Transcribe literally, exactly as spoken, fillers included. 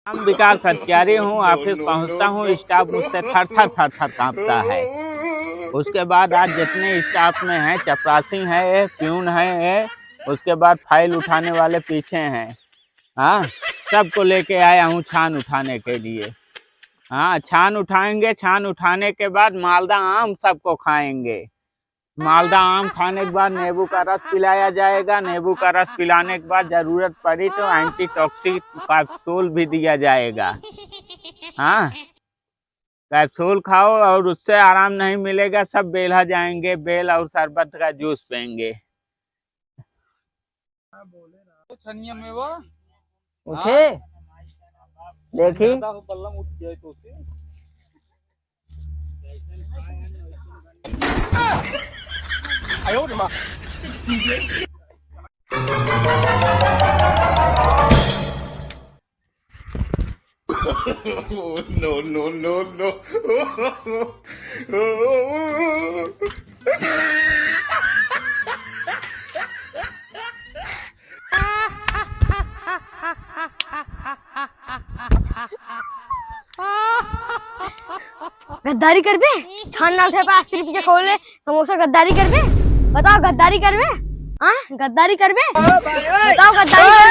नाम विकास हत्यारी हूँ, ऑफिस पहुँचता हूँ, स्टाफ मुझसे थर थर थर थर काँपता है। उसके बाद आज जितने स्टाफ में हैं, चपरासी हैं, प्यून हैं, उसके बाद फाइल उठाने वाले पीछे हैं, हाँ, सबको लेके आया हूँ छान उठाने के लिए। हाँ, छान उठाएंगे, छान उठाने के बाद मालदा आम सबको खाएंगे। मालदा आम खाने के बाद नींबू का रस पिलाया जाएगा। नींबू का रस पिलाने के बाद जरूरत पड़ी तो एंटीटॉक्सिक कैप्सूल भी दिया जाएगा। हाँ, कैप्सूल खाओ और उससे आराम नहीं मिलेगा, सब बेल्हा जाएंगे, बेल और शरबत का जूस पिएंगे। तो छनिया में वो उठे, देखी। ज्यादा हो, बल्लम उठ जाए तो उसे। No, no, no, no। गद्दारी करबे? छान ना उठे पास सिर्फ के खोले समोसा, गद्दारी करबे? बताओ, गद्दारी करबे? हाँ, गद्दारी करबे? बताओ, गद्दारी करबे?